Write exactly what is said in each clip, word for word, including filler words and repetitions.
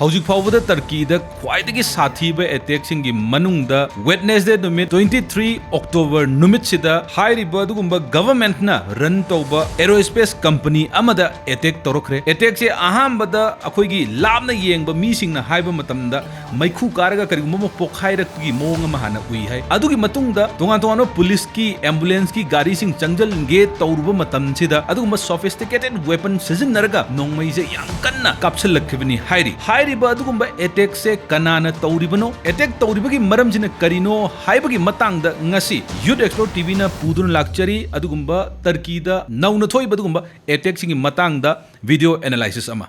ꯍꯧꯖꯤꯛ ꯐꯥꯎꯕꯗ ꯇꯔꯀꯤꯗ ꯈ꯭ꯋꯥꯏꯗꯒꯤ ꯁꯥꯊꯤꯕ ꯑꯦꯇꯦꯛꯁꯤꯡꯒꯤ ꯃꯅꯨꯡꯗ ꯋꯦꯠꯅꯦꯁꯗꯦ ꯅꯨꯃꯤꯠ, twenty three October ꯅꯨꯃꯤꯠꯁꯤꯗ, ꯍꯥꯏꯔꯤꯕ ꯑꯗꯨꯒꯨꯝꯕ ꯒꯚꯔꯟꯃꯦꯟꯠꯅ ꯔꯟ ꯇꯧꯕ ꯑꯦꯔꯣꯁ꯭ꯄꯦꯁ ꯀꯝꯄꯅꯤ ꯑꯃꯗ ꯑꯦꯇꯦꯛ ꯇꯧꯔꯛꯈ꯭ꯔꯦ꯫ ꯑꯦꯇꯦꯛꯁꯦ ꯑꯍꯥꯟꯕꯗ ꯑꯩꯈꯣꯏꯒꯤ ꯂꯥꯞꯅ ꯌꯦꯡꯕ ꯃꯤꯁꯤꯡꯅ ꯍꯥꯏꯕ ꯃꯇꯝꯗ ꯃꯩꯈꯨ ꯀꯥꯔꯒ ꯀꯔꯤꯒꯨꯝꯕ ꯑꯃ ꯄꯣꯛꯈꯥꯏꯔꯛꯄꯒꯤ ꯃꯑꯣꯡ ꯑꯃ ꯍꯥꯟꯅ ꯎꯏ ꯍꯥꯏ꯫ ꯑꯗꯨꯒꯤ ꯃꯇꯨꯡꯗ ꯇꯣꯉꯥꯟ ꯇꯣꯉꯥꯟꯕ ꯄꯨꯂꯤꯁꯀꯤ, ꯑꯦꯝꯕꯨꯂꯦꯟꯁꯀꯤ ꯒꯥꯔꯤꯁꯤꯡ ꯆꯪꯁꯤꯟꯒꯦ ꯇꯧꯔꯨꯕ ꯃꯇꯝꯁꯤꯗ ꯑꯗꯨꯒꯨꯝꯕ sophisticated weapon ꯁꯤꯖꯤꯟꯅꯔꯒ ꯅꯣꯡꯃꯩꯁꯦ ꯌꯥꯝ ꯀꯟꯅ ꯀꯥꯞꯁꯤꯜꯂꯛꯈꯤꯕꯅꯤ ꯍꯥꯏꯔꯤ꯫ ꯍꯥꯏꯔꯤꯕ ꯑꯗꯨꯒꯨꯝꯕ ꯑꯦꯇꯦꯛꯁꯦ ꯀꯅꯥꯅ ꯇꯧꯔꯤꯕꯅꯣ, ꯑꯦꯇꯦꯛ ꯇꯧꯔꯤꯕꯒꯤ ꯃꯔꯝꯁꯤꯅ ꯀꯔꯤꯅꯣ ꯍꯥꯏꯕꯒꯤ ꯃꯇꯥꯡꯗ ꯉꯁꯤ Youth Explore TVꯅ ꯄꯨꯗꯨꯅ ꯂꯥꯛꯆꯔꯤ꯫ ꯑꯗꯨꯒꯨꯝꯕ ꯇꯔꯀꯤꯗ ꯅꯧꯅ ꯊꯣꯛꯏꯕ ꯑꯗꯨꯒꯨꯝꯕ ꯑꯦꯇꯦꯛꯁꯤꯡꯒꯤ ꯃꯇꯥꯡꯗ video analysis ꯑꯃ꯫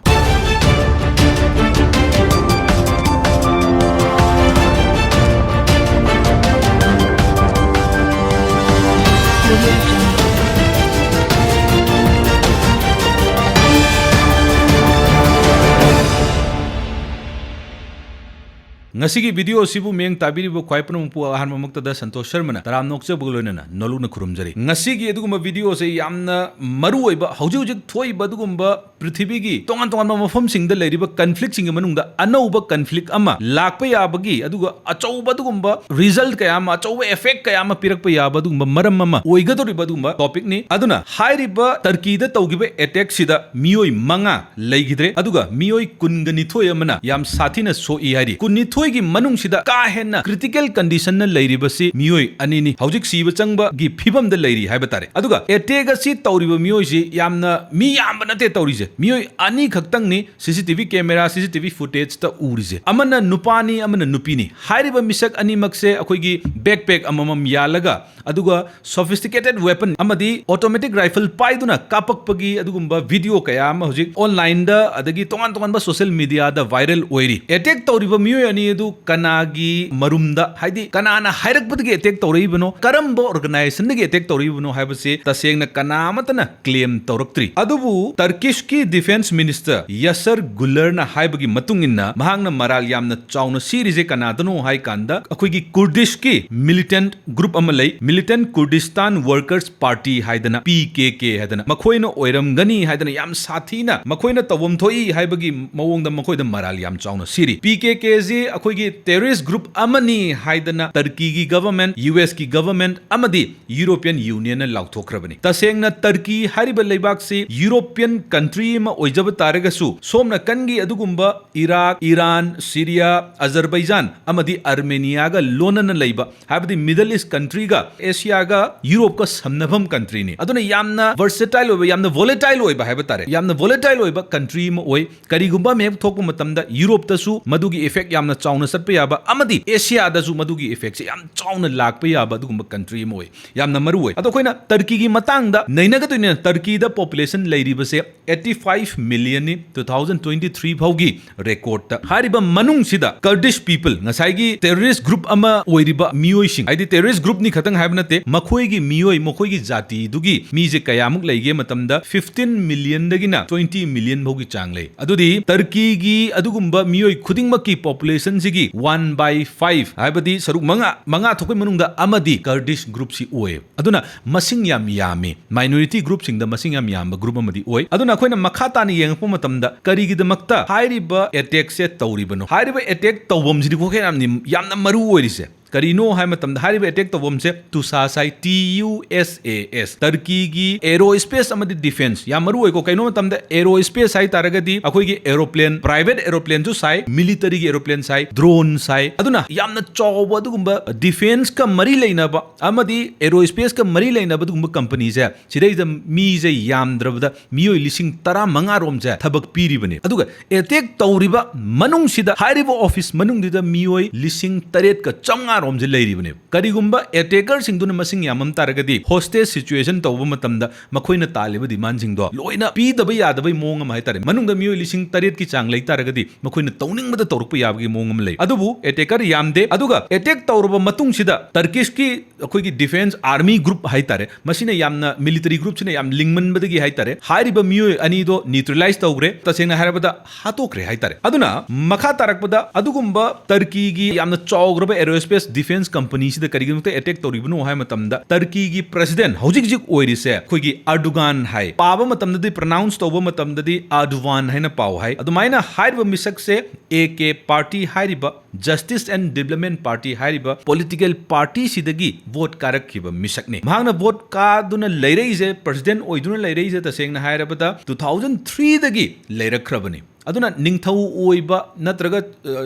ꯉꯁꯤꯒꯤ video ꯑꯁꯤꯕꯨ ꯃꯤꯠꯌꯦꯡ ꯇꯥꯕꯤꯔꯤꯕ ꯈ꯭ꯋꯥꯏ ꯄꯨꯝꯅꯃꯛꯄꯨ ꯑꯍꯥꯟꯕꯃꯛꯇꯗ ꯁꯟꯇꯣꯁ ꯁꯔꯃꯅ ꯇꯔꯥꯝꯅ ꯑꯣꯛꯆꯕꯒ ꯂꯣꯏꯅꯅ ꯅꯣꯂꯨꯛꯅ ꯈꯨꯔꯨꯝꯖꯔꯤ꯫ ꯉꯁꯤꯒꯤ ꯑꯗꯨꯒꯨꯝꯕ video ꯑꯁꯤ ꯌꯥꯝꯅ ꯃꯔꯨ ꯑꯣꯏꯕ, ꯍꯧꯖꯤꯛ ꯍꯧꯖꯤꯛ ꯊꯣꯛꯏꯕ ꯑꯗꯨꯒꯨꯝꯕ ꯄ꯭ꯔꯤꯊꯤꯕꯤꯒꯤ ꯇꯣꯉꯥꯟ ꯇꯣꯉꯥꯟꯕ ꯃꯐꯝꯁꯤꯡꯗ ꯂꯩꯔꯤꯕ conflictꯁꯤꯡꯒꯤ ꯃꯅꯨꯡꯗ ꯑꯅꯧꯕ conflict ꯑꯃ ꯂꯥꯛꯄ ꯌꯥꯕꯒꯤ, ꯑꯗꯨꯒ ꯑꯆꯧꯕ ꯑꯗꯨꯒꯨꯝꯕ result ꯀꯌꯥ ꯑꯃ, ꯑꯆꯧꯕ effect ꯀꯌꯥ ꯑꯃ ꯄꯤꯔꯛꯄ ꯌꯥꯕ ꯑꯗꯨꯒꯨꯝꯕ ꯃꯔꯝ ꯑꯃ ꯑꯣꯏꯒꯗꯧꯔꯤꯕ ꯑꯗꯨꯒꯨꯝꯕ topicꯅꯤ꯫ ꯑꯗꯨꯅ ꯍꯥꯏꯔꯤꯕ ꯇꯔꯀꯤꯗ ꯇꯧꯈꯤꯕ attackꯁꯤꯗ ꯃꯤꯑꯣꯏ ꯃꯉꯥ ꯂꯩꯈꯤꯗ꯭ꯔꯦ, ꯑꯗꯨꯒ ꯃꯤꯑꯣꯏ ꯀꯨꯟꯒ ꯅꯤꯊꯣꯏ ꯑꯃꯅ ꯌꯥꯝ ꯁꯥꯊꯤꯅ ꯁꯣꯛꯏ ꯍꯥꯏꯔꯤ꯫ ꯀꯨꯟꯅꯤꯊꯣꯏꯒꯤ ꯃꯅꯨꯡꯁꯤꯗ ꯀꯥ ꯍꯦꯟꯅ critical conditionꯅ ꯂꯩꯔꯤꯕꯁꯤ ꯃꯤꯑꯣꯏ ꯑꯅꯤꯅꯤ꯫ ꯍꯧꯖꯤꯛ ꯁꯤꯕ ꯆꯪꯕꯒꯤ ꯐꯤꯕꯝꯗ ꯂꯩꯔꯤ ꯍꯥꯏꯕ ꯇꯥꯔꯦ꯫ ꯑꯗꯨꯒ attack ꯑꯁꯤ ꯇꯧꯔꯤꯕ ꯃꯤꯑꯣꯏꯁꯤ ꯌꯥꯝꯅ ꯃꯤ ꯌꯥꯝꯕ ꯅꯠꯇꯦ ꯇꯧꯔꯤꯁꯦ, ꯃꯤꯑꯣꯏ ꯑꯅꯤ ꯈꯛꯇꯪꯅꯤ CCTV camera, CCTV footageꯇ ꯎꯔꯤꯁꯦ꯫ ꯑꯃꯅ ꯅꯨꯄꯥꯅꯤ, ꯑꯃꯅ ꯅꯨꯄꯤꯅꯤ꯫ ꯍꯥꯏꯔꯤꯕ ꯃꯤꯁꯛ ꯑꯅꯤꯃꯛꯁꯦ ꯑꯩꯈꯣꯏꯒꯤ backpack ꯑꯃꯃꯝ ꯌꯥꯜꯂꯒ, ꯑꯗꯨꯒ sophisticated weapon ꯑꯃꯗꯤ automatic rifle ꯄꯥꯏꯗꯨꯅ ꯀꯥꯞꯄꯛꯄꯒꯤ ꯑꯗꯨꯒꯨꯝꯕ video ꯀꯌꯥ ꯑꯃ ꯍꯧꯖꯤꯛ onlineꯗ ꯑꯗꯒꯤ ꯇꯣꯉꯥꯟ ꯇꯣꯉꯥꯟꯕ social mediaꯗ viral ꯑꯣꯏꯔꯤ꯫ Attack ꯇꯧꯔꯤꯕ ꯃꯤꯑꯣꯏ ꯑꯅꯤ ꯑꯗꯨ ꯀꯅꯥꯒꯤ ꯃꯔꯨꯝꯗ, ꯍꯥꯏꯗꯤ ꯀꯅꯥꯅ ꯍꯥꯏꯔꯛꯄꯗꯒꯤ attack ꯇꯧꯔꯛꯏꯕꯅꯣ, ꯀꯔꯝꯕ organizationꯗꯒꯤ attack ꯇꯧꯔꯛꯏꯕꯅꯣ ꯍꯥꯏꯕꯁꯤ ꯇꯁꯦꯡꯅ ꯀꯅꯥ ꯑꯃꯠꯇꯅ claim ꯇꯧꯔꯛꯇ꯭ꯔꯤ꯫ ꯑꯗꯨꯕꯨ Turkishꯀꯤ Defense Minister Yasar Gullarꯅ ꯍꯥꯏꯕꯒꯤ ꯃꯇꯨꯡ ꯏꯟꯅ, ꯃꯍꯥꯛꯅ ꯃꯔꯥꯜ ꯌꯥꯝꯅ ꯆꯥꯎꯅ ꯁꯤꯔꯤꯁꯦ ꯀꯅꯥꯗꯅꯣ ꯍꯥꯏ ꯀꯥꯟꯗ, ꯑꯩꯈꯣꯏꯒꯤ Kurdishꯀꯤ militant group ꯑꯃ ꯂꯩ, Militant Kurdistan Workers Party ꯍꯥꯏꯗꯅ, P K K ꯍꯥꯏꯗꯅ, ꯃꯈꯣꯏꯅ ꯑꯣꯏꯔꯝꯒꯅꯤ ꯍꯥꯏꯗꯅ ꯌꯥꯝ ꯁꯥꯊꯤꯅ ꯃꯈꯣꯏꯅ ꯇꯧꯐꯝ ꯊꯣꯛꯏ ꯍꯥꯏꯕꯒꯤ ꯃꯑꯣꯡꯗ ꯃꯈꯣꯏꯗ ꯃꯔꯥꯜ ꯌꯥꯝ ꯆꯥꯎꯅ ꯁꯤꯔꯤ꯫ P K K ꯁꯤ ꯑꯩꯈꯣꯏꯒꯤ terrorist group ꯑꯃꯅꯤ ꯍꯥꯏꯗꯅ Turkeyꯒꯤ government, U S ꯀꯤ government ꯑꯃꯗꯤ European Unionꯅ ꯂꯥꯎꯊꯣꯛꯈ꯭ꯔꯕꯅꯤ꯫ ꯇꯁꯦꯡꯅ Turkey ꯍꯥꯏꯔꯤꯕ ꯂꯩꯕꯥꯛꯁꯤ European country ꯑꯃ ꯑꯣꯏꯖꯕ ꯇꯥꯔꯒꯁꯨ, ꯁꯣꯝ ꯅꯥꯀꯟꯒꯤ ꯑꯗꯨꯒꯨꯝꯕ Iraq, Iran, Syria, Azerbaijan ꯑꯃꯗꯤ Armeniaꯒ ꯂꯣꯟꯅꯅ ꯂꯩꯕ, ꯍꯥꯏꯕꯗꯤ Middle East countryꯒ Asiaꯒ Europeꯀ ꯁꯝꯅꯐꯝ countryꯅꯤ꯫ ꯑꯗꯨꯅ ꯌꯥꯝꯅ versatile ꯑꯣꯏꯕ, ꯌꯥꯝꯅ volatile ꯑꯣꯏꯕ ꯍꯥꯏꯕ ꯇꯥꯔꯦ, ꯌꯥꯝꯅ volatile ꯑꯣꯏꯕ country ꯑꯃ ꯑꯣꯏ꯫ ꯀꯔꯤꯒꯨꯝꯕ ꯑꯃ ꯍꯦꯛ ꯊꯣꯛꯄ ꯃꯇꯝꯗ Europeꯇꯁꯨ ꯃꯗꯨꯒꯤ effect ꯌꯥꯝꯅ ꯆꯥꯎꯅ ꯆꯠꯄ ꯌꯥꯕ ꯑꯃꯗꯤ Asiaꯗꯁꯨ ꯃꯗꯨꯒꯤ effectꯁꯦ ꯌꯥꯝ ꯆꯥꯎꯅ ꯂꯥꯛꯄ ꯌꯥꯕ ꯑꯗꯨꯒꯨꯝꯕ country ꯑꯃ ꯑꯣꯏ꯫ ꯌꯥꯝꯅ ꯃꯔꯨ ꯑꯣꯏ꯫ ꯑꯗꯣ ꯑꯩꯈꯣꯏꯅ Turkeyꯒꯤ ꯃꯇꯥꯡꯗ ꯅꯩꯅꯒꯗꯣꯏꯅꯤꯅ, Turkeyꯗ population ꯂꯩꯔꯤꯕꯁꯦ eighty five millionꯅꯤ, two thousand twenty three ꯐꯥꯎꯒꯤ recordꯇ꯫ ꯍꯥꯏꯔꯤꯕ ꯃꯅꯨꯡꯁꯤꯗ Kurdish people, ꯉꯁꯥꯏꯒꯤ terrorist group ꯑꯃ ꯑꯣꯏꯔꯤꯕ ꯃꯤꯑꯣꯏꯁꯤꯡ, ꯍꯥꯏꯗꯤ terrorist groupꯅꯤ ꯈꯛꯇꯪ ꯍꯥꯏꯕ ꯅꯠꯇꯦ, ꯃꯈꯣꯏꯒꯤ ꯃꯤꯑꯣꯏ, ꯃꯈꯣꯏꯒꯤ ꯖꯥꯇꯤꯗꯨꯒꯤ ꯃꯤꯁꯦ ꯀꯌꯥꯃꯨꯛ ꯂꯩꯒꯦ ꯃꯇꯝꯗ, fifteen millionꯗꯒꯤꯅ twenty million ꯐꯥꯎꯒꯤ ꯆꯥꯡ ꯂꯩ꯫ ꯑꯗꯨꯗꯤ Turkeyꯒꯤ ꯑꯗꯨꯒꯨꯝꯕ ꯃꯤꯑꯣꯏ ꯈꯨꯗꯤꯡꯃꯛꯀꯤ populationꯁꯤꯒꯤ one by five, ꯍꯥꯏꯕꯗꯤ ꯁꯔꯨꯛ ꯃꯉꯥ, ꯃꯉꯥ ꯊꯣꯛꯄꯒꯤ ꯃꯅꯨꯡꯗ ꯑꯃꯗꯤ Kurdish groupꯁꯤ ꯑꯣꯏ꯫ ꯑꯗꯨꯅ ꯃꯁꯤꯡ ꯌꯥꯝ ꯌꯥꯝꯃꯤ, minority groupꯁꯤꯡꯗ ꯃꯁꯤꯡ ꯌꯥꯝ ꯌꯥꯝꯕ group ꯑꯃꯗꯤ ꯑꯣꯏ꯫ ꯑꯗꯨꯅ ꯑꯩꯈꯣꯏꯅ ꯃꯈꯥ ꯇꯥꯅ ꯌꯦꯡꯉꯛꯄ ꯃꯇꯝꯗ, ꯀꯔꯤꯒꯤꯗꯃꯛꯇ ꯍꯥꯏꯔꯤꯕ attackꯁꯦ ꯇꯧꯔꯤꯕꯅꯣ? ꯍꯥꯏꯔꯤꯕ attack ꯇꯧꯐꯝꯁꯤꯗꯤ ꯈꯣꯏ ꯌꯥꯝꯅ, ꯌꯥꯝꯅ ꯃꯔꯨ ꯑꯣꯏꯔꯤꯁꯦ ꯀꯔꯤꯅꯣ ꯍꯥꯏꯕ ꯃꯇꯝꯗ, ꯍꯥꯏꯔꯤꯕ attack ꯇꯧꯐꯝꯁꯦ TUSAS high, T U S A S, Turkeyꯒꯤ aerospace ꯑꯃꯗꯤ defense ꯌꯥꯝ ꯃꯔꯨ ꯑꯣꯏꯀꯣ꯫ ꯀꯩꯅꯣ ꯃꯇꯝꯗ aerospace ꯍꯥꯏ ꯇꯥꯔꯒꯗꯤ ꯑꯩꯈꯣꯏꯒꯤ aeroplane, private aeroplaneꯁꯨ ꯁꯥꯏ, militaryꯒꯤ aeroplane ꯁꯥꯏ, drone ꯁꯥꯏ꯫ ꯑꯗꯨꯅ ꯌꯥꯝꯅ ꯆꯥꯎꯕ ꯑꯗꯨꯒꯨꯝꯕ defenseꯀ ꯃꯔꯤ ꯂꯩꯅꯕ ꯑꯃꯗꯤ aerospaceꯀ ꯃꯔꯤ ꯂꯩꯅꯕ ꯑꯗꯨꯒꯨꯝꯕ companyꯁꯦ, ꯁꯤꯗꯩꯗ ꯃꯤꯁꯦ ꯌꯥꯝꯗ꯭ꯔꯕꯗ ꯃꯤꯑꯣꯏ ꯂꯤꯁꯤꯡ ꯇꯔꯥ ꯃꯉꯥ ꯔꯣꯝꯁꯦ ꯊꯕꯛ ꯄꯤꯔꯤꯕꯅꯤ꯫ ꯑꯗꯨꯒ attack ꯇꯧꯔꯤꯕ ꯃꯅꯨꯡꯁꯤꯗ, ꯍꯥꯏꯔꯤꯕ office ꯃꯅꯨꯡꯗꯨꯗ ꯃꯤꯑꯣꯏ ꯂꯤꯁꯤꯡ ꯇꯔꯦꯠꯀ ꯆꯥꯝꯃꯉꯥ ꯄ꯭ꯔꯣꯕ꯭ꯂꯦꯝꯁꯦ ꯂꯩꯔꯤꯕꯅꯦꯕ꯫ ꯀꯔꯤꯒꯨꯝꯕ ꯑꯦꯇꯦꯀꯔꯁꯤꯡꯗꯨꯅ ꯃꯁꯤꯡ ꯌꯥꯝꯃꯝ ꯇꯥꯔꯒꯗꯤ, ꯍꯣꯁꯇꯦꯖ ꯁꯤꯆꯨꯋꯦꯁꯟ ꯇꯧꯕ ꯃꯇꯝꯗ ꯃꯈꯣꯏꯅ ꯇꯥꯜꯂꯤꯕ ꯗꯤꯃꯥꯟꯁꯤꯡꯗꯣ ꯂꯣꯏꯅ ꯄꯤꯗꯕ ꯌꯥꯗꯕꯩ ꯃꯑꯣꯡ ꯑꯃ ꯍꯥꯏꯇꯥꯔꯦ, ꯃꯅꯨꯡꯗ ꯃꯤꯑꯣꯏ ꯂꯤꯁꯤꯡ ꯇꯔꯦꯠꯀꯤ ꯆꯥꯡ ꯂꯩ ꯇꯥꯔꯒꯗꯤ, ꯃꯈꯣꯏꯅ ꯇꯧꯅꯤꯡꯕꯗ ꯇꯧꯔꯛꯄ ꯌꯥꯕꯒꯤ ꯃꯑꯣꯡ ꯑꯃ ꯂꯩ꯫ ꯑꯗꯨꯕꯨ ꯑꯦꯇꯦꯀꯔ ꯌꯥꯝꯗꯦ꯫ ꯑꯗꯨꯒ ꯑꯦꯇꯦꯛ ꯇꯧꯔꯕ ꯃꯇꯨꯡꯁꯤꯗ ꯇꯔꯀꯤꯁꯀꯤ ꯑꯩꯈꯣꯏꯒꯤ ꯗꯤꯐꯦꯟꯁ ꯑꯥꯔꯃꯤ ꯒ꯭ꯔꯨꯞ ꯍꯥꯏꯇꯥꯔꯦ, ꯃꯁꯤꯅ ꯌꯥꯝꯅ, ꯃꯤꯂꯤꯇꯔꯤ ꯒ꯭ꯔꯨꯞꯁꯤꯅ ꯌꯥꯝ ꯂꯤꯡꯃꯟꯕꯗꯒꯤ ꯍꯥꯏꯇꯥꯔꯦ, ꯍꯥꯏꯔꯤꯕ ꯃꯤꯑꯣꯏ ꯑꯅꯤꯗꯣ ꯅ꯭ꯌꯨꯇ꯭ꯔꯦꯂꯥꯏꯁ ꯇꯧꯈ꯭ꯔꯦ, ꯇꯁꯦꯡꯅ ꯍꯥꯏꯔꯕꯗ ꯍꯥꯠꯇꯣꯛꯈ꯭ꯔꯦ ꯍꯥꯏꯇꯥꯔꯦ꯫ ꯑꯗꯨꯅ ꯃꯈꯥ ꯇꯥꯔꯛꯄꯗ ꯑꯗꯨꯒꯨꯝꯕ ꯇꯔꯀꯤꯒꯤ ꯌꯥꯝꯅ ꯆꯥꯎꯈ꯭ꯔꯕ ꯑꯦꯔꯣꯁ꯭ꯄꯦꯁ ꯗꯤꯐꯦꯟꯁ ꯀꯝꯄꯅꯤꯁꯤꯗ ꯀꯔꯤꯒꯤꯗꯃꯛꯇ ꯑꯦꯇꯦꯛ ꯇꯧꯔꯤꯕꯅꯣ ꯍꯥꯏꯕ ꯃꯇꯝꯗ, ꯇꯔꯀꯤꯒꯤ ꯄ꯭ꯔꯦꯁꯤꯗꯦꯟꯠ ꯍꯧꯖꯤꯛ ꯍꯧꯖꯤꯛ ꯑꯣꯏꯔꯤꯁꯦ ꯑꯩꯈꯣꯏꯒꯤ ꯑꯔꯗꯨꯒꯥꯟ ꯍꯥꯏ, ꯄꯥꯕ ꯃꯇꯝꯗꯗꯤ, ꯄ꯭ꯔꯣꯅꯥꯎꯟꯁ ꯇꯧꯕ ꯃꯇꯝꯗꯗꯤ ꯑꯔꯗꯨꯋꯥꯟ ꯍꯥꯏꯅ ꯄꯥꯎ ꯍꯥꯏ꯫ ꯑꯗꯨꯃꯥꯏꯅ ꯍꯥꯏꯔꯤꯕ ꯃꯤꯁꯛꯁꯦ ꯑꯦ ꯀꯦ ꯄꯥꯔꯇꯤ ꯍꯥꯏꯔꯤꯕ, ꯖꯁꯇꯤꯁ ꯑꯦꯟ ꯗꯤꯕ꯭ꯂꯞꯃꯦꯟ ꯄꯥꯔꯇꯤ ꯍꯥꯏꯔꯤꯕ ꯄꯣꯂꯤꯇꯤꯀꯦꯜ ꯄꯥꯔꯇꯤꯁꯤꯗꯒꯤ ꯚꯣꯠ ꯀꯥꯔꯛꯈꯤꯕ ꯃꯤꯁꯛꯅꯤ꯫ ꯃꯍꯥꯛꯅ ꯚꯣꯠ ꯀꯥꯗꯨꯅ ꯂꯩꯔꯛꯏꯁꯦ, ꯄ꯭ꯔꯦꯁꯤꯗꯦꯟꯠ ꯑꯣꯏꯗꯨꯅ ꯂꯩꯔꯛꯏꯁꯦ, ꯇꯁꯦꯡꯅ ꯍꯥꯏꯔꯕꯗ ꯇꯨ ꯊꯥꯎꯖꯟ ꯊ꯭ꯔꯤꯗꯒꯤ ꯂꯩꯔꯛꯈ꯭ꯔꯕꯅꯤ꯫ ꯑꯗꯨꯅ ꯅꯤꯡꯊꯧ ꯑꯣꯏꯕ ꯅꯠꯇ꯭ꯔꯒ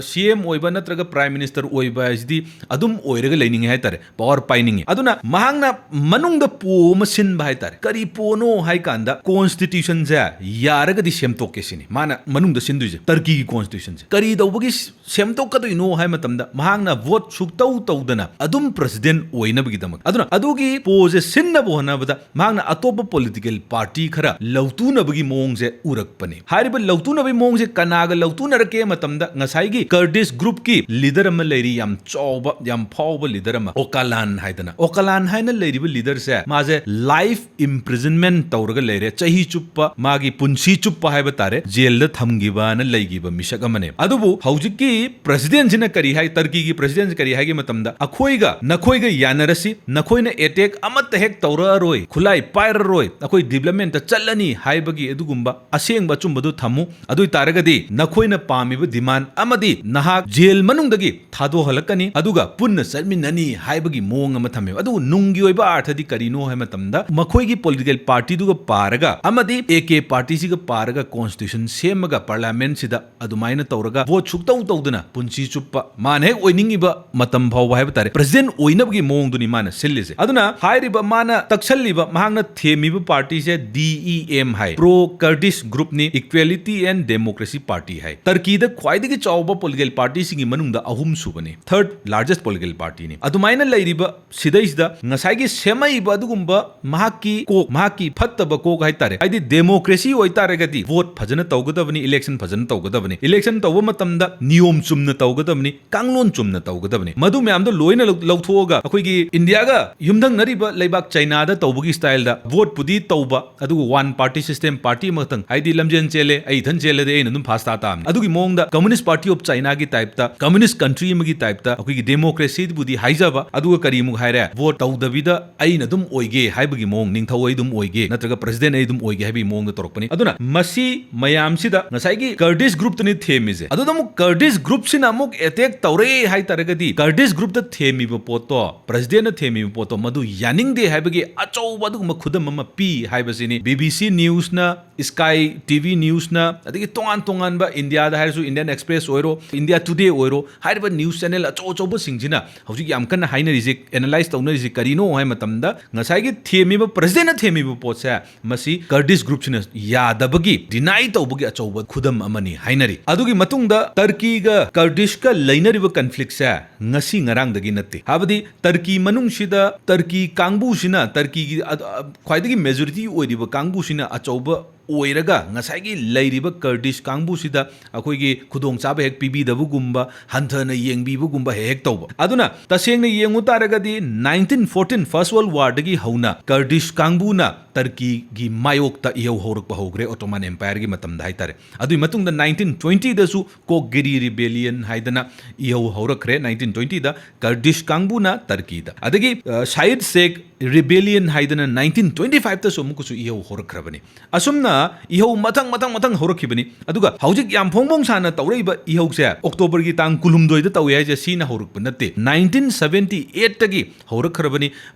ꯁꯤ ꯑꯦꯝ ꯑꯣꯏꯕ ꯅꯠꯇ꯭ꯔꯒ ꯄ꯭ꯔꯥꯏꯝ ꯃꯤꯅꯤꯁꯇꯔ ꯑꯣꯏꯕ ꯍꯥꯏꯁꯤꯗꯤ ꯑꯗꯨꯝ ꯑꯣꯏꯔꯒ ꯂꯩꯅꯤꯡꯉꯦ ꯍꯥꯏꯇꯥꯔꯦ, ꯄꯋꯥꯔ ꯄꯥꯏꯅꯤꯡꯉꯤ꯫ ꯑꯗꯨꯅ ꯃꯍꯥꯛꯅ ꯃꯅꯨꯡꯗ ꯄꯣ ꯑꯃ ꯁꯤꯟꯕ ꯍꯥꯏꯇꯥꯔꯦ꯫ ꯀꯔꯤ ꯄꯣꯅꯣ ꯍꯥꯏ ꯀꯥꯟꯗ, ꯀꯣꯟꯁꯇꯤꯇ꯭ꯌꯨꯁꯟꯁꯦ ꯌꯥꯔꯒꯗꯤ ꯁꯦꯝꯗꯣꯛꯀꯦ ꯁꯤꯅꯤ ꯃꯥꯅ ꯃꯅꯨꯡꯗ ꯁꯤꯟꯗꯣꯏꯁꯦ, ꯇꯔꯀꯤꯒꯤ ꯀꯣꯟꯁꯇꯤꯇ꯭ꯌꯨꯁꯟꯁꯦ꯫ ꯀꯔꯤ ꯇꯧꯕꯒꯤ ꯁꯦꯝꯗꯣꯛꯀꯗꯣꯏꯅꯣ ꯍꯥꯏ ꯃꯇꯝꯗ, ꯃꯍꯥꯛꯅ ꯚꯣꯠ ꯁꯨꯛꯇꯧ ꯇꯧꯗꯅ ꯑꯗꯨꯝ ꯄ꯭ꯔꯦꯁꯤꯗꯦꯟꯠ ꯑꯣꯏꯅꯕꯒꯤꯗꯃꯛ꯫ ꯑꯗꯨꯅ ꯑꯗꯨꯒꯤ ꯄꯣꯁꯦ ꯁꯤꯟꯅꯕ ꯍꯣꯠꯅꯕꯗ ꯃꯍꯥꯛꯅ ꯑꯇꯣꯞꯄ ꯄꯣꯂꯤꯇꯤꯀꯦꯜ ꯄꯥꯔꯇꯤ ꯈꯔ ꯂꯧꯇꯨꯅꯕꯒꯤ ꯃꯑꯣꯡꯁꯦ ꯎꯔꯛꯄꯅꯤ꯫ ꯍꯥꯏꯔꯤꯕ ꯂꯧꯇꯨꯅꯕꯒꯤ ꯃꯑꯣꯡꯁꯦ ꯀꯅꯥꯒ ꯂꯧꯇꯨꯅꯔꯛꯀꯦ ꯃꯇꯝꯗ, ꯉꯁꯥꯏꯒꯤ ꯀꯔꯗꯤꯁ ꯒ꯭ꯔꯨꯞꯀꯤ ꯂꯤꯗꯔ ꯑꯃ ꯂꯩꯔꯤ, ꯌꯥꯝ ꯆꯥꯎꯕ, ꯌꯥꯝ ꯐꯥꯎꯕ ꯂꯤꯗꯔ ꯑꯃ, ꯑꯣꯀꯥꯂꯥꯟ ꯍꯥꯏꯗꯅ꯫ ꯑꯣꯀꯥꯂꯥꯟ ꯍꯥꯏꯅ ꯂꯩꯔꯤꯕ ꯂꯤꯗꯔꯁꯦ, ꯃꯥꯁꯦ ꯂꯥꯏꯐ ꯏꯝꯄ꯭ꯔꯤꯖꯟꯃꯦꯟꯠ ꯇꯧꯔꯒ ꯂꯩꯔꯦ, ꯆꯍꯤ ꯆꯨꯞꯄ, ꯃꯥꯒꯤ ꯄꯨꯟꯁꯤ ꯆꯨꯞꯄ ꯍꯥꯏꯕ ꯇꯥꯔꯦ, ꯖꯦꯜꯗ ꯊꯝꯈꯤꯕꯅ ꯂꯩꯈꯤꯕ ꯃꯤꯁꯛ ꯑꯃꯅꯦ꯫ ꯑꯗꯨꯕꯨ ꯍꯧꯖꯤꯛꯀꯤ ꯄ꯭ꯔꯦꯁꯤꯗꯦꯟꯠꯁꯤꯅ ꯀꯔꯤ ꯍꯥꯏ, ꯇꯔꯀꯤꯒꯤ ꯄ꯭ꯔꯦꯁꯤꯗꯦꯟꯠꯁꯤ ꯀꯔꯤ ꯍꯥꯏꯒꯦ ꯃꯇꯝꯗ, "ꯑꯩꯈꯣꯏꯒ ꯅꯈꯣꯏꯒ ꯌꯥꯅꯔꯁꯤ, ꯅꯈꯣꯏꯅ ꯑꯦꯇꯦꯛ ꯑꯃꯠꯇ ꯍꯦꯛ ꯇꯧꯔꯛꯑꯔꯣꯏ, ꯈꯨꯠꯂꯥꯏ ꯄꯥꯏꯔꯔꯣꯏ, ꯑꯩꯈꯣꯏ ꯗꯤꯕ꯭ꯂꯞꯃꯦꯟꯠꯇ ꯆꯠꯂꯅꯤ" ꯍꯥꯏꯕꯒꯤ ꯑꯗꯨꯒꯨꯝꯕ ꯑꯁꯦꯡꯕ ꯑꯆꯨꯝꯕꯗꯨ ꯊꯝꯃꯨ꯫ ꯑꯗꯨ ꯑꯣꯏ ꯇꯥꯔꯒꯗꯤ ꯅꯈꯣꯏꯅ ꯄꯥꯝꯃꯤꯕ ꯗꯤꯃꯥꯟ ꯑꯃꯗꯤ ꯅꯍꯥꯛ ꯖꯦꯜ ꯃꯅꯨꯡꯗꯒꯤ ꯊꯥꯗꯣꯛꯍꯜꯂꯛꯀꯅꯤ, ꯑꯗꯨꯒ ꯄꯨꯟꯅ ꯆꯠꯃꯤꯟꯅꯅꯤ ꯍꯥꯏꯕꯒꯤ ꯃꯑꯣꯡ ꯑꯃ ꯊꯝꯃꯦꯕ꯫ ꯑꯗꯨꯕꯨ ꯅꯨꯡꯒꯤ ꯑꯣꯏꯕ ꯑꯥꯔꯊꯗꯤ ꯀꯔꯤꯅꯣ ꯍꯥꯏꯕ ꯃꯇꯝꯗ, ꯃꯈꯣꯏꯒꯤ ꯄꯣꯂꯤꯇꯤꯀꯦꯜ ꯄꯥꯔꯇꯤꯗꯨꯒ ꯄꯥꯔꯒ ꯑꯃꯗꯤ ꯑꯦ ꯀꯦ ꯄꯥꯔꯇꯤꯁꯤꯒ ꯄꯥꯔꯒ ꯀꯣꯟꯁꯇꯤꯇ꯭ꯌꯨꯁꯟ ꯁꯦꯝꯃꯒ ꯄꯥꯔꯂꯤꯌꯥꯃꯦꯟꯠꯁꯤꯗ ꯑꯗꯨꯃꯥꯏꯅ ꯇꯧꯔꯒ ꯚꯣꯠ ꯁꯨꯛꯇꯧ ꯇꯧꯗꯅ ꯄꯨꯟꯁꯤ ꯆꯨꯞꯄ ꯃꯥꯅ ꯍꯦꯛ ꯑꯣꯏꯅꯤꯡꯉꯤꯕ ꯃꯇꯝ ꯐꯥꯎꯕ ꯍꯥꯏꯕ ꯇꯥꯔꯦ, ꯄ꯭ꯔꯦꯁꯤꯗꯦꯟꯠ ꯑꯣꯏꯅꯕꯒꯤ ꯃꯑꯣꯡꯗꯨꯅꯤ ꯃꯥꯅ ꯁꯤꯜꯂꯤꯁꯦ꯫ ꯑꯗꯨꯅ ꯍꯥꯏꯔꯤꯕ ꯃꯥꯅ ꯇꯛꯁꯜꯂꯤꯕ, ꯃꯍꯥꯛꯅ ꯊꯦꯝꯃꯤꯕ ꯄꯥꯔꯇꯤꯁꯦ ꯗꯤ ꯏ ꯑꯦꯝ ꯍꯥꯏ, ꯄ꯭ꯔꯣ ꯀꯔꯗꯤꯁ ꯒ꯭ꯔꯨꯞꯅꯤ, equality and demo Democracy Party ꯍꯥꯏ꯫ ꯇꯔꯀꯤꯗ ꯈ꯭ꯋꯥꯏꯗꯒꯤ ꯆꯥꯎꯕ political party ꯁꯤꯡꯒꯤ ꯃꯅꯨꯡꯗ ꯑꯍꯨꯝ ꯁꯨꯕꯅꯤ, third largest political party ꯅꯤ꯫ ꯑꯗꯨꯃꯥꯏꯅ ꯂꯩꯔꯤꯕ ꯁꯤꯗꯩꯁꯤꯗ ꯉꯁꯥꯏꯒꯤ ꯁꯦꯝꯃꯛꯏꯕ ꯑꯗꯨꯒꯨꯝꯕ ꯃꯍꯥꯛꯀꯤ ꯀꯣꯛ, ꯃꯍꯥꯛꯀꯤ ꯐꯠꯇꯕ ꯀꯣꯛ ꯍꯥꯏꯇꯥꯔꯦ, ꯍꯥꯏꯗꯤ democracy ꯑꯣꯏꯇꯥꯔꯒꯗꯤ vote ꯐꯖꯅ ꯇꯧꯒꯗꯕꯅꯤ, election ꯐꯖꯅ ꯇꯧꯒꯗꯕꯅꯤ, election ꯇꯧꯕ ꯃꯇꯝꯗ ꯅꯤꯌꯣꯝ ꯆꯨꯝꯅ ꯇꯧꯒꯗꯕꯅꯤ, ꯀꯥꯡꯂꯣꯟ ꯆꯨꯝꯅ ꯇꯧꯒꯗꯕꯅꯤ꯫ ꯃꯗꯨ ꯃꯌꯥꯝꯗꯣ ꯂꯣꯏꯅ ꯂꯧ-, ꯂꯧꯊꯣꯛꯑꯒ ꯑꯩꯈꯣꯏꯒꯤ ꯏꯟꯗꯤꯌꯥꯒ ꯌꯨꯝꯊꯪꯅꯔꯤꯕ ꯂꯩꯕꯥꯛ ꯆꯩꯅꯥꯗ ꯇꯧꯕꯒꯤ styleꯗ voteꯄꯨꯗꯤ ꯇꯧꯕ, ꯑꯗꯨꯒ one party system, party ꯑꯃꯈꯛꯇꯪ, ꯍꯥꯏꯗꯤ ꯂꯝꯖꯦꯟ ꯆꯦꯜꯂꯦ, ꯑꯩ ꯏꯊꯟ ꯆꯦꯜꯂꯗꯤ ꯑꯩꯅ ꯑꯗꯨꯝ first ꯇꯥ ꯇꯥꯕꯅꯤ꯫ ꯑꯗꯨꯒꯤ ꯃꯑꯣꯡꯗ Communist Party of Chinaꯒꯤ typeꯇ, communist country ꯑꯃꯒꯤ typeꯇ ꯑꯩꯈꯣꯏꯒꯤ democracyꯕꯨꯗꯤ ꯍꯥꯏꯖꯕ, ꯑꯗꯨꯒ ꯀꯔꯤꯃꯨꯛ ꯍꯥꯏꯔꯦ, vote ꯇꯧꯗꯕꯤꯗ ꯑꯩꯅ ꯑꯗꯨꯝ ꯑꯣꯏꯒꯦ ꯍꯥꯏꯕꯒꯤ ꯃꯑꯣꯡ, ꯅꯤꯡꯊꯧ ꯑꯩ ꯑꯗꯨꯝ ꯑꯣꯏꯒꯦ, ꯅꯠꯇ꯭ꯔꯒ president ꯑꯩ ꯑꯗꯨꯝ ꯑꯣꯏꯒꯦ ꯍꯥꯏꯕꯒꯤ ꯃꯑꯣꯡꯗ ꯇꯧꯔꯛꯄꯅꯤ꯫ ꯑꯗꯨꯅ ꯃꯁꯤ ꯃꯌꯥꯝꯁꯤꯗ ꯉꯁꯥꯏꯒꯤ Kurdish groupꯇꯅꯤ ꯊꯦꯝꯃꯤꯁꯦ꯫ ꯑꯗꯨꯗ ꯑꯃꯨꯛ Kurdish groupꯁꯤꯅ ꯑꯃꯨꯛ attack ꯇꯧꯔꯦ ꯍꯥꯏꯇꯥꯔꯒꯗꯤ, Kurdish groupꯇ ꯊꯦꯝꯃꯤꯕ ꯄꯣꯠꯇꯣ, presidentꯅ ꯊꯦꯝꯃꯤꯕ ꯄꯣꯠꯇꯣ, ꯃꯗꯨ ꯌꯥꯅꯤꯡꯗꯦ ꯍꯥꯏꯕꯒꯤ ꯑꯆꯧꯕ ꯑꯗꯨꯒꯨꯝꯕ ꯈꯨꯗꯝ ꯑꯃ ꯄꯤ ꯍꯥꯏꯕꯁꯤꯅꯤ꯫ BBC Newsꯅ, Sky TV Newsꯅ, ꯑꯗꯒꯤ ꯇꯣꯉꯥꯟ ꯇꯣꯉꯥꯟꯕ ꯏꯟꯗꯤꯌꯥꯗ ꯍꯥꯏꯔꯁꯨ Indian Express ꯑꯣꯏꯔꯣ, India Today ꯑꯣꯏꯔꯣ, ꯍꯥꯏꯔꯤꯕ news channel ꯑꯆꯧ ꯑꯆꯧꯕꯁꯤꯡꯁꯤꯅ ꯍꯧꯖꯤꯛ ꯌꯥꯝ ꯀꯟꯅ ꯍꯥꯏꯅꯔꯤꯁꯦ, analyse ꯇꯧꯅꯔꯤꯁꯦ ꯀꯔꯤꯅꯣ ꯍꯥꯏ ꯃꯇꯝꯗ, ꯉꯁꯥꯏꯒꯤ ꯊꯦꯝꯃꯤꯕ, presidentꯅ ꯊꯦꯝꯃꯤꯕ ꯄꯣꯠꯁꯦ, ꯃꯁꯤ Kurdish groupꯁꯤꯅ ꯌꯥꯗꯕꯒꯤ, deny ꯇꯧꯕꯒꯤ ꯑꯆꯧꯕ ꯈꯨꯗꯝ ꯑꯃꯅꯤ ꯍꯥꯏꯅꯔꯤ꯫ ꯑꯗꯨꯒꯤ ꯃꯇꯨꯡꯗ ꯇꯔꯀꯤꯒ Kurdishꯀ ꯂꯩꯅꯔꯤꯕ conflictꯁꯦ ꯉꯁꯤ ꯉꯔꯥꯡꯗꯒꯤ ꯅꯠꯇꯦ꯫ ꯍꯥꯏꯕꯗꯤ ꯇꯔꯀꯤ ꯃꯅꯨꯡꯁꯤꯗ ꯇꯔꯀꯤ ꯀꯥꯡꯕꯨꯁꯤꯅ, ꯇꯔꯀꯤꯒꯤ ꯑ-, ꯑ-, ꯈ꯭ꯋꯥꯏꯗꯒꯤ majority ꯑꯣꯏꯔꯤꯕ ꯀꯥꯡꯕꯨꯁꯤꯅ ꯑꯆꯧꯕ ꯑꯣꯏꯔꯒ ꯉꯁꯥꯏꯒꯤ ꯂꯩꯔꯤꯕ Kurdish ꯀꯥꯡꯕꯨꯁꯤꯗ ꯑꯩꯈꯣꯏꯒꯤ ꯈꯨꯗꯣꯡꯆꯥꯕ ꯍꯦꯛ ꯄꯤꯕꯤꯗꯕꯒꯨꯝꯕ, ꯍꯟꯊꯅ ꯌꯦꯡꯕꯤꯕꯒꯨꯝꯕ ꯍꯦꯛ ꯍꯦꯛ ꯇꯧꯕ꯫ ꯑꯗꯨꯅ ꯇꯁꯦꯡꯅ ꯌꯦꯡꯉꯨ ꯇꯥꯔꯒꯗꯤ nineteen fourteen First World Warꯗꯒꯤ ꯍꯧꯅ Kurdish ꯀꯥꯡꯕꯨꯅ ꯇꯔꯀꯤꯒꯤ ꯃꯥꯌꯣꯛꯇ ꯏꯍꯧ ꯍꯧꯔꯛꯄ ꯍꯧꯈ꯭ꯔꯦ, Ottoman Empireꯒꯤ ꯃꯇꯝꯗ ꯍꯥꯏꯇꯥꯔꯦ꯫ ꯑꯗꯨꯒꯤ ꯃꯇꯨꯡꯗ nineteen twentyꯗꯁꯨ Kokgiri Rebellion ꯍꯥꯏꯗꯅ ꯏꯍꯧ ꯍꯧꯔꯛꯈ꯭ꯔꯦ, nineteen twentyꯗ Kurdish ꯀꯥꯡꯕꯨꯅ ꯇꯔꯀꯤꯗ꯫ ꯑꯗꯒꯤ, ꯑ, Said Sheikh Rebellion ꯍꯥꯏꯗꯅ nineteen twenty fiveꯇꯁꯨ ꯑꯃꯨꯛꯀꯁꯨ ꯏꯍꯧ ꯍꯧꯔꯛꯈ꯭ꯔꯕꯅꯤ꯫ ꯑꯁꯨꯝꯅ ꯏꯍꯧ ꯃꯊꯪ, ꯃꯊꯪ, ꯃꯊꯪ ꯍꯧꯔꯛꯈꯤꯕꯅꯤ꯫ ꯑꯗꯨꯒ ꯍꯧꯖꯤꯛ ꯌꯥꯝ ꯐꯣꯡ ꯐꯣꯡ ꯁꯥꯅ ꯇꯧꯔꯛꯏꯕ ꯏꯍꯧꯁꯦ Octoberꯒꯤ ꯇꯥꯡ ꯀꯨꯟꯍꯨꯝꯗꯣꯏꯗ ꯇꯧꯏ ꯍꯥꯏꯁꯦ, ꯁꯤꯅ ꯍꯧꯔꯛꯄ ꯅꯠꯇꯦ꯫ Nineteen seventy eightꯇꯒꯤ ꯍꯧꯔꯛꯈ꯭ꯔꯕꯅꯤ꯫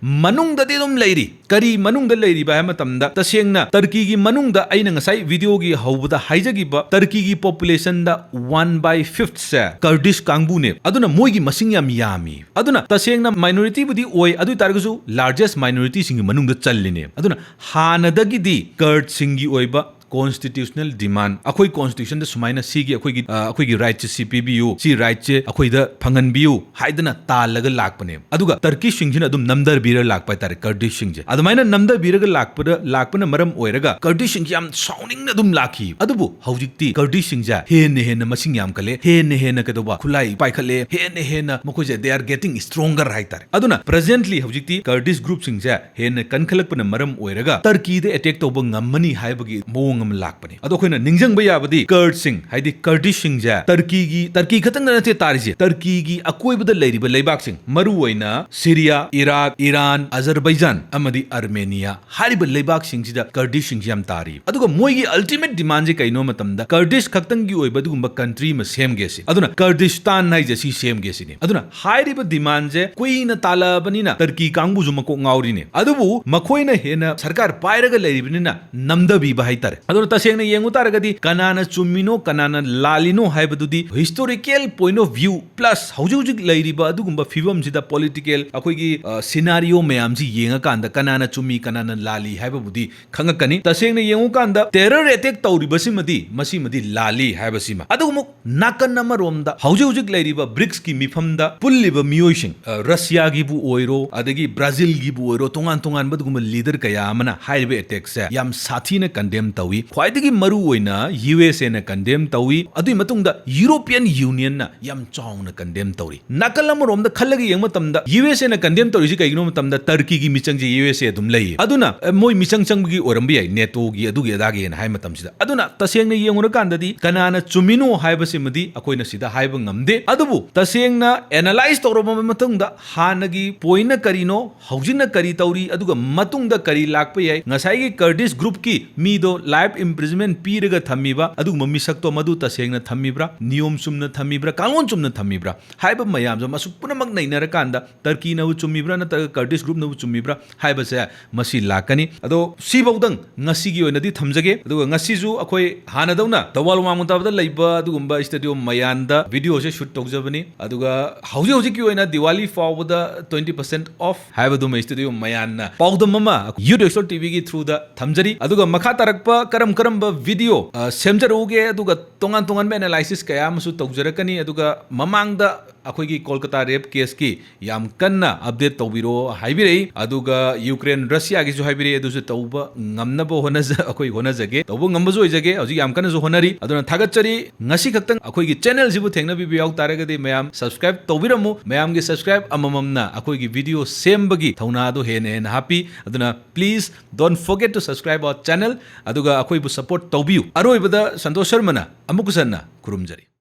ꯃꯅꯨꯡꯗꯗꯤ ꯑꯗꯨꯝ ꯂꯩꯔꯤ꯫ ꯀꯔꯤ ꯃꯅꯨꯡꯗ ꯂꯩꯔꯤꯕ ꯍꯥꯏꯕ ꯃꯇꯝꯗ, ꯇꯁꯦꯡꯅ ꯇꯔꯀꯤꯒꯤ ꯃꯅꯨꯡꯗ ꯑꯩꯅ ꯉꯁꯥꯏ videoꯒꯤ ꯍꯧꯕꯗ ꯍꯥꯏꯖꯈꯤꯕ ꯇꯔꯀꯤꯒꯤ populationꯗ one by fifthꯁꯦ Kurdish ꯀꯥꯡꯕꯨꯅꯦ꯫ ꯑꯗꯨꯅ ꯃꯣꯏꯒꯤ ꯃꯁꯤꯡ ꯌꯥꯝ ꯌꯥꯝꯃꯤ꯫ ꯑꯗꯨꯅ ꯇꯁꯦꯡꯅ minorityꯕꯨꯗꯤ ꯑꯣꯏ, ꯑꯗꯨ ꯑꯣꯏ ꯇꯥꯔꯒꯁꯨ largest minorityꯁꯤꯡꯒꯤ ꯃꯅꯨꯡꯗ ꯆꯜꯂꯤꯅꯦ꯫ ꯑꯗꯨꯅ ꯍꯥꯟꯅꯗꯒꯤꯗꯤ Kurdꯁꯤꯡꯒꯤ ꯑꯣꯏꯕ constitutional demand, ꯑꯩꯈꯣꯏ constitutionꯗ ꯁꯨꯃꯥꯏꯅ ꯁꯤꯒꯤ ꯑꯩꯈꯣꯏꯒꯤ, ꯑ, ꯑꯩꯈꯣꯏꯒꯤ rightꯁꯦ ꯁꯤ ꯄꯤꯕꯤꯌꯨ, ꯁꯤ rightꯁꯦ ꯑꯩꯈꯣꯏꯗ ꯐꯪꯍꯟꯕꯤꯌꯨ ꯍꯥꯏꯗꯅ ꯇꯥꯜꯂꯒ ꯂꯥꯛꯄꯅꯦꯕ꯫ ꯑꯗꯨꯒ Turkeyꯁꯤꯡꯁꯤꯅ ꯑꯗꯨꯝ ꯅꯝꯊꯕꯤꯔ ꯂꯥꯛꯄ ꯍꯥꯏꯇꯥꯔꯦ, Kurdishꯁꯤꯡꯁꯦ꯫ ꯑꯗꯨꯃꯥꯏꯅ ꯅꯝꯊꯕꯤꯔꯒ ꯂꯥꯛꯄꯗ, ꯂꯥꯛꯄꯅ ꯃꯔꯝ ꯑꯣꯏꯔꯒ Kurdishꯁꯤꯡꯁꯦ ꯌꯥꯝ ꯁꯥꯎꯅꯤꯡꯅ ꯑꯗꯨꯝ ꯂꯥꯛꯈꯤ꯫ ꯑꯗꯨꯕꯨ ꯍꯧꯖꯤꯛꯇꯤ Kurdishꯁꯤꯡꯁꯦ ꯍꯦꯟꯅ ꯍꯦꯟꯅ ꯃꯁꯤꯡ ꯌꯥꯝꯈꯠꯂꯦ, ꯍꯦꯟꯅ ꯍꯦꯟꯅ ꯀꯩꯗꯧꯕ, ꯈꯨꯠꯂꯥꯏ ꯄꯥꯏꯈꯠꯂꯦ, ꯍꯦꯟꯅ ꯍꯦꯟꯅ ꯃꯈꯣꯏꯁꯦ they are getting stronger ꯍꯥꯏꯇꯥꯔꯦ꯫ ꯑꯗꯨꯅ presently ꯍꯧꯖꯤꯛꯇꯤ Kurdish groupꯁꯤꯡꯁꯦ ꯍꯦꯟꯅ ꯀꯟꯈꯠꯂꯛꯄꯅ ꯃꯔꯝ ꯑꯣꯏꯔꯒ Turkeyꯗ attack ꯇꯧꯕ ꯉꯝꯃꯅꯤ ꯍꯥꯏꯕꯒꯤ ꯃꯑꯣꯡ ꯑꯃ ꯂꯥꯛꯄꯅꯤ꯫ ꯑꯗꯣ ꯑꯩꯈꯣꯏꯅ ꯅꯤꯡꯁꯤꯡꯕ ꯌꯥꯕꯗꯤ Kurdꯁꯤꯡ, ꯍꯥꯏꯗꯤ Kurdishꯁꯤꯡꯁꯦ Turkeyꯒꯤ, Turkey ꯈꯛꯇꯪꯗ ꯅꯠꯇꯦ ꯇꯥꯔꯤꯁꯦ, Turkeyꯒꯤ ꯑꯀꯣꯏꯕꯗ ꯂꯩꯔꯤꯕ ꯂꯩꯕꯥꯛꯁꯤꯡ, ꯃꯔꯨꯑꯣꯏꯅ Syria, Iraq, Iran, Azerbaijan ꯑꯃꯗꯤ Armenia ꯍꯥꯏꯔꯤꯕ ꯂꯩꯕꯥꯛꯁꯤꯡꯁꯤꯗ Kurdishꯁꯤꯡꯁꯤ ꯌꯥꯝ ꯇꯥꯔꯤ꯫ ꯑꯗꯨꯒ ꯃꯣꯏꯒꯤ ultimate demandꯁꯦ ꯀꯩꯅꯣ ꯃꯇꯝꯗ Kurdish ꯈꯛꯇꯪꯒꯤ ꯑꯣꯏꯕ ꯑꯗꯨꯒꯨꯝꯕ country ꯑꯃ ꯁꯦꯝꯒꯦ ꯁꯤ꯫ ꯑꯗꯨꯅ Kurdistan ꯍꯥꯏꯁꯦ ꯁꯤ ꯁꯦꯝꯒꯦ ꯁꯤꯅꯤ꯫ ꯑꯗꯨꯅ ꯍꯥꯏꯔꯤꯕ demandꯁꯦ ꯀꯨꯏꯅ ꯇꯥꯜꯂꯛꯑꯕꯅꯤꯅ Turkey ꯀꯥꯡꯕꯨꯁꯨ ꯃꯀꯣꯛ ꯉꯥꯎꯔꯤꯅꯦ꯫ ꯑꯗꯨꯕꯨ ꯃꯈꯣꯏꯅ ꯍꯦꯟꯅ ꯁꯔꯀꯥꯔ ꯄꯥꯏꯔꯒ ꯂꯩꯔꯤꯕꯅꯤꯅ ꯅꯝꯗꯕꯤꯕ ꯍꯥꯏꯇꯥꯔꯦ꯫ ꯑꯗꯨꯅ ꯇꯁꯦꯡꯅ ꯌꯦꯡꯉꯨ ꯇꯥꯔꯒꯗꯤ ꯀꯅꯥꯅ ꯆꯨꯝꯃꯤꯅꯣ, ꯀꯅꯥꯅ ꯂꯥꯜꯂꯤꯅꯣ ꯍꯥꯏꯕꯗꯨꯗꯤ historical point of view plus ꯍꯧꯖꯤꯛ ꯍꯧꯖꯤꯛ ꯂꯩꯔꯤꯕ ꯑꯗꯨꯒꯨꯝꯕ ꯐꯤꯕꯝꯁꯤꯗ political ꯑꯩꯈꯣꯏꯒꯤ, ꯑ, scenario ꯃꯌꯥꯝꯁꯤ ꯌꯦꯡꯉꯀꯥꯟꯗ ꯀꯅꯥꯅ ꯆꯨꯝꯃꯤ, ꯀꯅꯥꯅ ꯂꯥꯜꯂꯤ ꯍꯥꯏꯕꯕꯨꯗꯤ ꯈꯪꯉꯛꯀꯅꯤ꯫ ꯇꯁꯦꯡꯅ ꯌꯦꯡꯉꯨꯀꯥꯟꯗ terror attack ꯇꯧꯔꯤꯕꯁꯤꯃꯗꯤ ꯃꯁꯤꯃꯗꯤ ꯂꯥꯜꯂꯤ ꯍꯥꯏꯕꯁꯤꯃ꯫ ꯑꯗꯨꯒ ꯑꯃꯨꯛ ꯅꯥꯀꯟ ꯑꯃꯔꯣꯝꯗ ꯍꯧꯖꯤꯛ ꯍꯧꯖꯤꯛ ꯂꯩꯔꯤꯕ BRICSꯀꯤ ꯃꯤꯐꯝꯗ ꯄꯨꯜꯂꯤꯕ ꯃꯤꯑꯣꯏꯁꯤꯡ, ꯑ, Russiaꯒꯤꯕꯨ ꯑꯣꯏꯔꯣ, ꯑꯗꯒꯤ Brazilꯒꯤꯕꯨ ꯑꯣꯏꯔꯣ, ꯇꯣꯉꯥꯟ ꯇꯣꯉꯥꯟꯕ ꯑꯗꯨꯒꯨꯝꯕ leader ꯀꯌꯥ ꯑꯃꯅ ꯍꯥꯏꯔꯤꯕ attackꯁꯦ ꯌꯥꯝ ꯁꯥꯊꯤꯅ condemn ꯇꯧꯏ꯫ ꯈ꯭ꯋꯥꯏꯗꯒꯤ ꯃꯔꯨ ꯑꯣꯏꯅ USAꯅ condemn ꯇꯧꯏ꯫ ꯑꯗꯨꯒꯤ ꯃꯇꯨꯡꯗ European Unionꯅ ꯌꯥꯝ ꯆꯥꯎꯅ condemn ꯇꯧꯔꯤ꯫ ꯅꯥꯀꯜ ꯑꯃꯔꯣꯝꯗ ꯈꯜꯂꯒ ꯌꯦꯡꯕ ꯃꯇꯝꯗ USAꯅ condemn ꯇꯧꯔꯤꯁꯤ ꯀꯩꯒꯤꯅꯣ ꯃꯇꯝꯗ Turkeyꯒꯤ ꯃꯤꯆꯪꯁꯦ USA ꯑꯗꯨꯝ ꯂꯩꯌꯦ꯫ ꯑꯗꯨꯅ, ꯑ, ꯃꯣꯏ ꯃꯤꯆꯪ ꯆꯪꯕꯒꯤ ꯑꯣꯏꯔꯝꯕ ꯌꯥꯏ, NATOꯒꯤ ꯑꯗꯨꯒꯤ ꯑꯗꯥꯒꯤꯅ ꯍꯥꯏ ꯃꯇꯝꯁꯤꯗ꯫ ꯑꯗꯨꯅ ꯇꯁꯦꯡꯅ ꯌꯦꯡꯉꯨꯔꯀꯥꯟꯗꯗꯤ ꯀꯅꯥꯅ ꯆꯨꯝꯃꯤꯅꯣ ꯍꯥꯏꯕꯁꯤꯃꯗꯤ ꯑꯩꯈꯣꯏꯅ ꯁꯤꯗ ꯍꯥꯏꯕ ꯉꯝꯗꯦ꯫ ꯑꯗꯨꯕꯨ ꯇꯁꯦꯡꯅ analyse ꯇꯧꯔꯕ ꯃꯇꯨꯡꯗ ꯍꯥꯟꯅꯒꯤ pointꯅ ꯀꯔꯤꯅꯣ, ꯍꯧꯖꯤꯛꯅ ꯀꯔꯤ ꯇꯧꯔꯤ, ꯑꯗꯨꯒ ꯃꯇꯨꯡꯗ ꯀꯔꯤ ꯂꯥꯛꯄ ꯌꯥꯏ, ꯉꯁꯥꯏꯒꯤ Kurdish groupꯀꯤ ꯃꯤꯗꯣ life imprisonment ꯄꯤꯔꯒ ꯊꯝꯃꯤꯕ ꯑꯗꯨꯒꯨꯝꯕ ꯃꯤꯁꯛꯇꯣ ꯃꯗꯨ ꯇꯁꯦꯡꯅ ꯊꯝꯃꯤꯕ꯭ꯔꯥ, ꯅꯤꯌꯣꯝ ꯆꯨꯝꯅ ꯊꯝꯃꯤꯕ꯭ꯔꯥ, ꯀꯥꯡꯂꯣꯟ ꯆꯨꯝꯅ ꯊꯝꯃꯤꯕ꯭ꯔꯥ ꯍꯥꯏꯕ ꯃꯌꯥꯝꯗꯣ ꯃꯁꯨ ꯄꯨꯝꯅꯃꯛ ꯅꯩꯅꯔꯀꯥꯟꯗ Turkeyꯅꯕꯨ ꯆꯨꯝꯃꯤꯕ꯭ꯔꯥ ꯅꯠꯇ꯭ꯔꯒ Kurdish groupꯅꯕꯨ ꯆꯨꯝꯃꯤꯕ꯭ꯔꯥ ꯍꯥꯏꯕꯁꯦ ꯃꯁꯤ ꯂꯥꯛꯀꯅꯤ꯫ ꯑꯗꯣ ꯁꯤꯐꯧꯗꯪ ꯉꯁꯤꯒꯤ ꯑꯣꯏꯅꯗꯤ ꯊꯝꯖꯒꯦ꯫ ꯑꯗꯨꯒ ꯉꯁꯤꯁꯨ ꯑꯩꯈꯣꯏ ꯍꯥꯟꯅꯗꯧꯅ ꯊꯧꯕꯥꯜ ꯋꯥꯡꯃ ꯇꯥꯕꯗ ꯂꯩꯕ ꯑꯗꯨꯒꯨꯝꯕ stadium ꯃꯌꯥꯟꯗ videoꯁꯦ shoot ꯇꯧꯖꯕꯅꯤ꯫ ꯑꯗꯨꯒ ꯍꯧꯖꯤꯛ ꯍꯧꯖꯤꯛꯀꯤ ꯑꯣꯏꯅ ꯗꯤꯋꯥꯂꯤ ꯐꯥꯎꯕꯗ twenty percent off ꯍꯥꯏꯕꯗꯨꯃ stadium ꯃꯌꯥꯟꯅ ꯄꯥꯎꯗꯝ ꯑꯃ Youth Explore TVꯒꯤ throughꯗ ꯊꯝꯖꯔꯤ꯫ ꯑꯗꯨꯒ ꯃꯈꯥ ꯇꯥꯔꯛꯄ ꯀꯔꯝ ꯀꯔꯝꯕ video, ꯑ, ꯁꯦꯝꯖꯔꯛꯎꯒꯦ, ꯑꯗꯨꯒ ꯇꯣꯉꯥꯟ ꯇꯣꯉꯥꯟꯕ analysis ꯀꯌꯥ ꯑꯃꯁꯨ ꯇꯧꯖꯔꯛꯀꯅꯤ꯫ ꯑꯗꯨꯒ ꯃꯃꯥꯡꯗ ꯑꯩꯈꯣꯏꯒꯤ ꯀꯣꯜꯀꯇꯥ rape caseꯀꯤ ꯌꯥꯝ ꯀꯟꯅ update ꯇꯧꯕꯤꯔꯣ ꯍꯥꯏꯕꯤꯔꯛꯏ, ꯑꯗꯨꯒ ꯌꯨꯀ꯭ꯔꯦꯟ ꯔꯁꯤꯌꯥꯒꯤꯁꯨ ꯍꯥꯏꯕꯤꯔꯛꯏ, ꯑꯗꯨꯁꯨ ꯇꯧꯕ ꯉꯝꯅꯕ ꯍꯣꯠꯅꯖ-, ꯑꯩꯈꯣꯏ ꯍꯣꯠꯅꯖꯒꯦ, ꯇꯧꯕ ꯉꯝꯕꯁꯨ ꯑꯣꯏꯖꯒꯦ꯫ ꯍꯧꯖꯤꯛ ꯌꯥꯝ ꯀꯟꯅꯁꯨ ꯍꯣꯠꯅꯔꯤ, ꯑꯗꯨꯅ ꯊꯥꯒꯠꯆꯔꯤ꯫ ꯉꯁꯤ ꯈꯛꯇꯪ ꯑꯩꯈꯣꯏꯒꯤ channelꯁꯤꯕꯨ ꯊꯦꯡꯅꯕꯤꯕ ꯌꯥꯎ ꯇꯥꯔꯒꯗꯤ ꯃꯌꯥꯝ subscribe ꯇꯧꯕꯤꯔꯝꯃꯨ꯫ ꯃꯌꯥꯝꯒꯤ subscribe ꯑꯃꯃꯝꯅ ꯑꯩꯈꯣꯏꯒꯤ video ꯁꯦꯝꯕꯒꯤ ꯊꯧꯅꯥ ꯑꯗꯨ ꯍꯦꯟꯅ ꯍꯦꯟꯅ ꯍꯥꯞꯄꯤ꯫ ꯑꯗꯨꯅ please don't forget to subscribe our channel꯫ ꯑꯗꯨꯒ ꯑꯩꯈꯣꯏꯕꯨ support ꯇꯧꯕꯤꯌꯨ꯫ ꯑꯔꯣꯏꯕꯗ ꯁꯟꯇꯣꯁ ꯁꯔꯃꯅ ꯑꯃꯨꯛꯀ ꯍꯟꯅ ꯈꯨꯔꯨꯝꯖꯔꯤ꯫